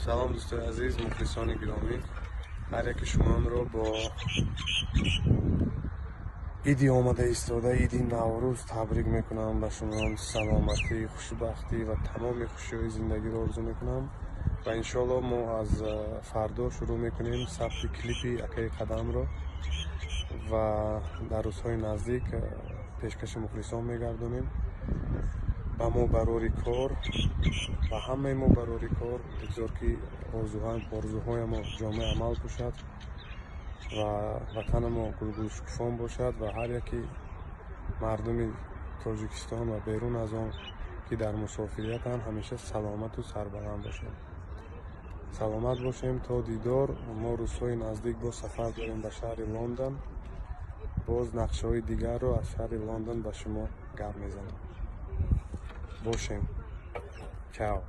Салом дӯстони азиз, мухлисони гиромӣ, ҳар яки шуморо бо иди омада истода, иди Наврӯз табрик мекунам. Ба шумоён саломатӣ, хушбахтӣ ва тамоми хушиҳои зиндагиро орзу мекунам. Ва иншоалло мо аз фардо шурӯъ мекунем сабти клипи акаи Қадамро ва дар рӯзҳои наздик пешкаши мухлисон мегардонем. Ба мо барори кор, ба ҳамаи мо барори кор, бигзор ки орзуҳои мо ҷомаи амал пӯшад ва ватани мо гулгулшукуфон бошад ва ҳар яки мардуми Тоҷикистон ва берун аз он ки дар мусофириятанд ҳамеша саломату сарбаланд бошем. Саломат бошем то дидор. Мо рӯзҳои наздик боз сафар дорем ба шаҳри Лондон. Боз нақшаҳои дигарро аз шаҳри Лондон ба шумо гап мезанам. Бошем. Чао.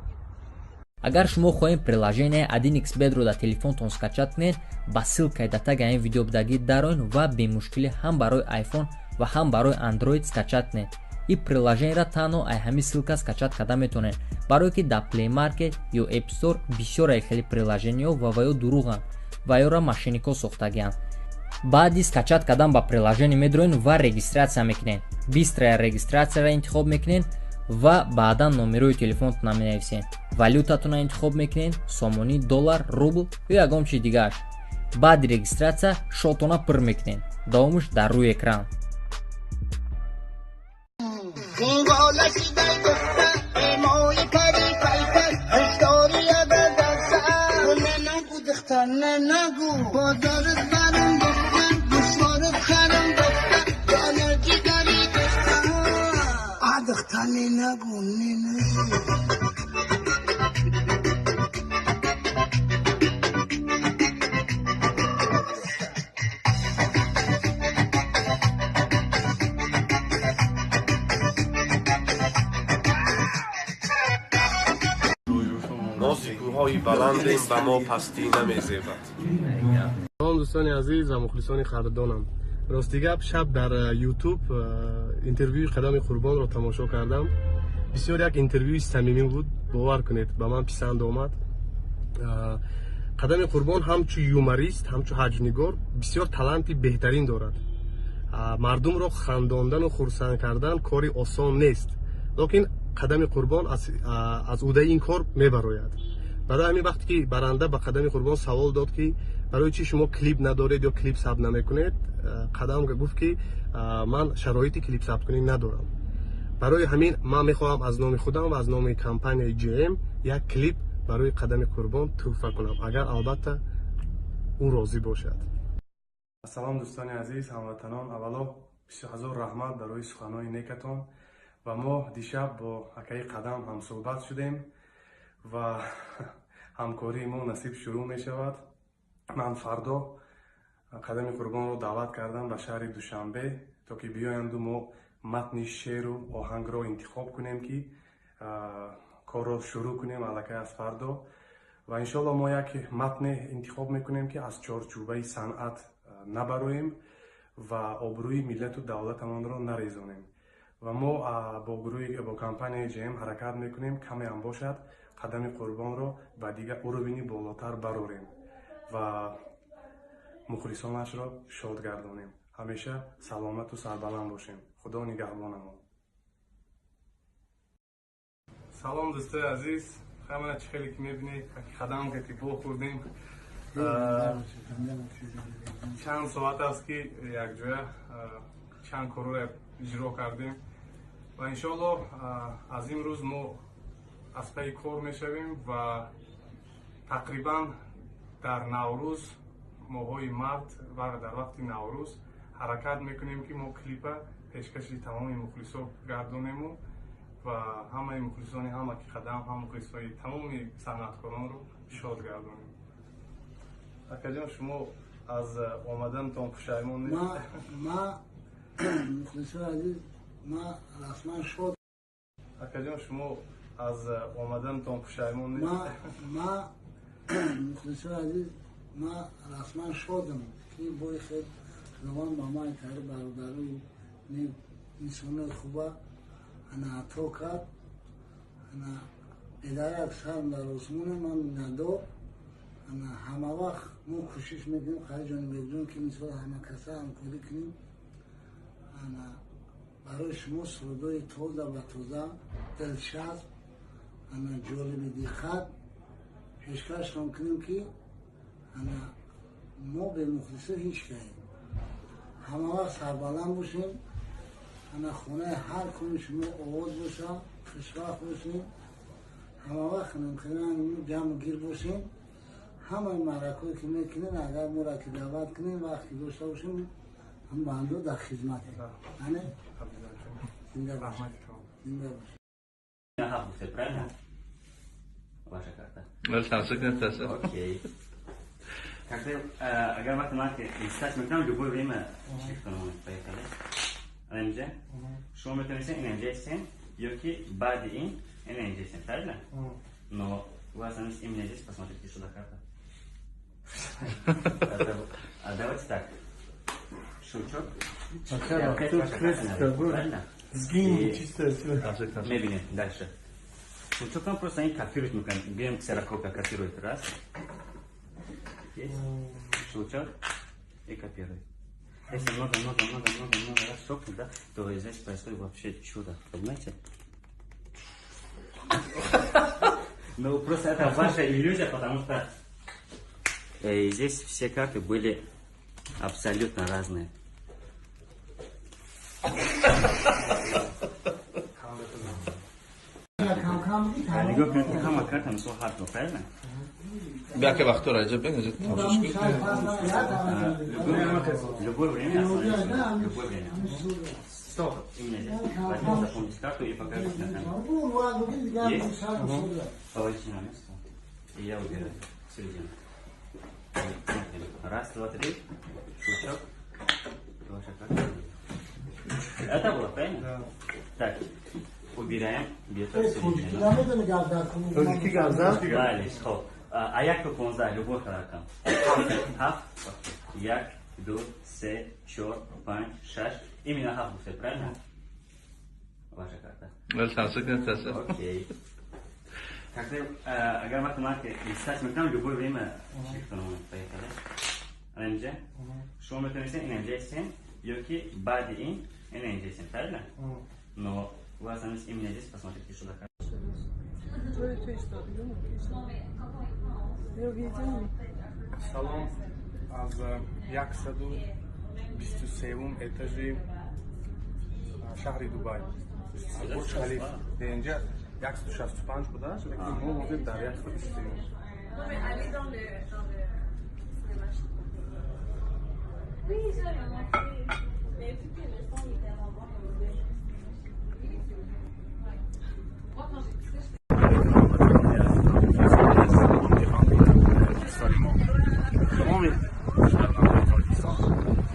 Агар шумо хоҳем приложение 1xBet-ро дар телефонтон скачать кунед, ба ссылкаи дар таги ин видео будагӣ дароен ва бемушкилӣ ҳам барои iPhone ва ҳам барои Android скачать кунед. Ин приложениеро танҳо ай ҳамин ссылка скачать карда метавонед, барое ки дар Play Market ё App Store бисёр ай хели приложениеҳо ва ё дурӯғанд ва ёро мошенникҳо сохтагианд. Баъди скачать кардан ба приложение медроен ва регистрация мекунед. Быстрая регистрацияро интихоб мекунед ва баъдан номерои телефонтона менависед, валютатонро интихоб мекунед, сомонӣ, доллар, рубл ё ягон чизи дигааш. Баъди регистрация шотона пур мекунед. Давомаш дар рӯи экран. Нози кӯҳҳои баландем, ба мо пастӣ намезебад. Салом дӯстони азиз ва мухлисони қадрдонам. Рости гап, шаб дар YouTube интервюи Қадами Қурбонро тамошо кардам. Бисёр як интервюи самимӣ буд, бовар кунед, ба ман писанд омад. Қадами Қурбон ҳамчу юморист, ҳамчу ҳаҷвнигор бисёр таланти беҳтарин дорад. Мардумро хандондану хурсанд кардан кори осон нест, лекин Қадами Қурбон аз ӯҳдаи ин кор мебарояд. Барои ҳамин вақте ки баранда ба Қадами Қурбон савол дод, ки барои чӣ шумо клип надоред ё клип сабт намекунед, Қадам гуфт, ки ман шароити клип сабткунӣ надорам. Барои ҳамин ман мехоҳам аз номи худам ва аз номи компанияи GM як клип барои Қадами Қурбон тӯҳфа кунам, агар албатта ӯ розӣ бошад. Салом дӯстони азиз, ҳамватанон. Аввало бисёр ҳазор раҳмат барои суханҳои некатон. Ва мо дишаб бо акаи Қадам ҳамсӯҳбат шудем ва ҳамкории мо насиб шурӯъ мешавад. Ман фардо Қадами Қурбонро даъват кардам ба шаҳри Душанбе, то ки биёянду мо матни шеъру оҳангро интихоб кунем, ки корро шурӯъ кунем аллакай аз фардо. Ва иншоалло мо як матне интихоб мекунем, ки аз чорчӯбаи санъат набароем ва обрӯи миллату давлатамонро нарезонем. Ва мо бо гурӯҳи, бо компанияи GM ҳаракат мекунем, камеам бошад, Қадами Қурбонро ба дигар уровени болотар барорем ва мухлисонашро шод гардонем. Ҳамеша саломату сарбаланд бошем. Худо нигаҳбонамон. Салом дӯстои азиз. Ҳамана чӣ хеле ки мебинед, Қадам ки вохӯрдем. Чанд соат аст, ки якҷоя чанд корро иҷро кардем ва иншоалло аз имрӯз мо аз пайи кор мешавем ва тақрибан дар Наврӯз, моҳҳои март ва дар вақти Наврӯз ҳаракат мекунем, ки мо клипа пешкаши тамоми мухлисо гардонему ва ҳамаи мухлисони ҳама ки Қадам, ҳам мухлисои тамоми санъаткоронро шод гардонем. Акаҷон, шумо аз омаданатон пушаймон нест? Ма, мухлисои азиз, ма расман шод. Акаҷон, шумо аз омаданатон пушаймон нест? Ма, мухлисои азиз, ма расман шодам, ки бои хел Худованд ба ман кард бародару инсонои хуба ана ато кард. Ана Бедарак сарм дар осмоне, ман миннатдор. Ҳама вақт мо кӯшиш мекунем, Хайри Ҷонибекҷон, ки мисол ҳама каса ҳамкорӣ кунем. Барои шумо сурудҳои тоза ва тоза, дилчасп, ҷолиби диққат пешкашон кунем, ки мо бемухлисӣ ҳеҷ каем. Ҳама вақт сарбаланд бошем, хонаи ҳар куни шумо овоз боша, хушвақт бошем, ҳама вақт ҷамъу гир бошем. Ҳамаи маъракҳое ки мекунем, агар моро ки даъват кунем, вақт ки дошта бошем, ҳам бандо дар хизматем. Зинда бошед. Зинда бошед. Правильно? Ваша карта. Окей. Когда, агар вақти ман листать мекунам, любое время чек кунам. Поехали. Ана инҷа. Шумо метавонистед ин инҷа истем, ё ки баъди ин инҷа истем, правильно? Но у вас именно здесь, посмотрите сюда карта. А давайте так. Щелчок. Правильно? Сгинь, чисто. Мебинем дальше. Щелчок там просто они копируют, мы берем ксерокопия, копирует. Раз. Есть. Щелчок и копирует. Если много, много, много, много, много раз щелкнуть, да, то здесь происходит вообще чудо. Понимаете? Ну, просто это ваша иллюзия, потому что здесь все карты были абсолютно разные. Правильно? Бяке вақто Раҷаб беназад тамошош кун. Любое время, любое время. Стоп, именно здесь. Возьмите, запомните карту и покажите на камеру. Есть? Положите на место. И я убираю середину. Раз, два, три. Щелчок. Ваша карта. Это было, правильно? Да. Так. Убираем где-то середину. Далее, стоп. А як то 15, любой рақам. Ҳафт, як, ду, се, чор, панҷ, шаш. Именно ҳафт гуфтед, правильно? Ваша карта. Окей. Когда, агар вақти ман листать мекунам, любое время чек кунам. Поехали. Ана инҷа. Шумо метавонистед ин инҷа истем, ё ки баъди ин инҷа истем, правильно? Но у вас именно здесь, посмотрите сюда. Салом аз 123 этажи шаҳри Дубай. Бурҷ Халиф. Инҷа 165 будааст, лекин мо ҳозир дар 123.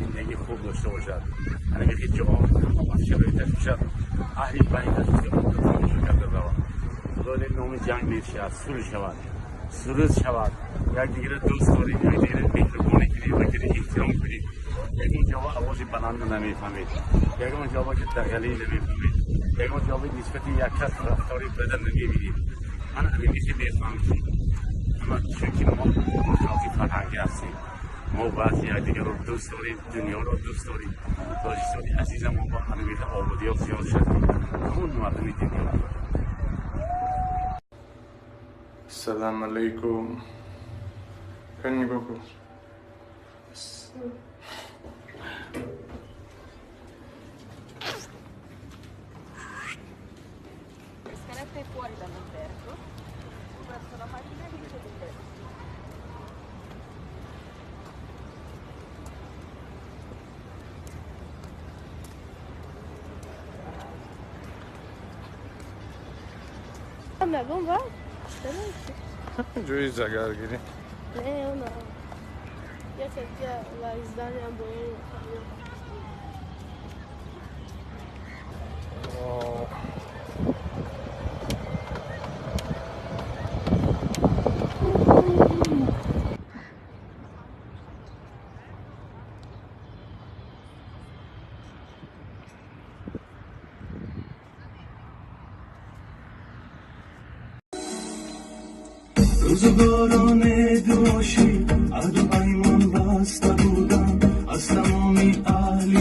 زندگی خوب داشته باشد. اگر هیچ جا شرایطش باشد، اهل بنی کرده برود. خدا نام جنگ نیست، صلح شود، سرود شود. یک دیگر دوست داریم، یک دیگر مهربانی کنیم، یک دیگر احترام کنیم. یکون جواب آواز بلند نمیفهمید، یکون جواب که دغلی نمیفهمید، یکون جواب نسبت یک کس رفتاری بدن نمیبینید. من همین که میفهمم، اما چون ما مشاقی فرهنگی هستیم، ما باید یکدیگر رو دوست داریم، دنیا رو دوست داریم. تاجیکستان عزیزم ما با همین آبادی ها زیاد شد، همون مردم دنیا. سلام علیکم. کنی بگو. Scaletta fuori dall'albergo, verso la pagina che c'è dentro. ҷои загаргирӣ. Не, она. Я хотела издание было. Рӯзгорон ду ошиқ аҳду паймон баста буданд, аз тамоми аҳли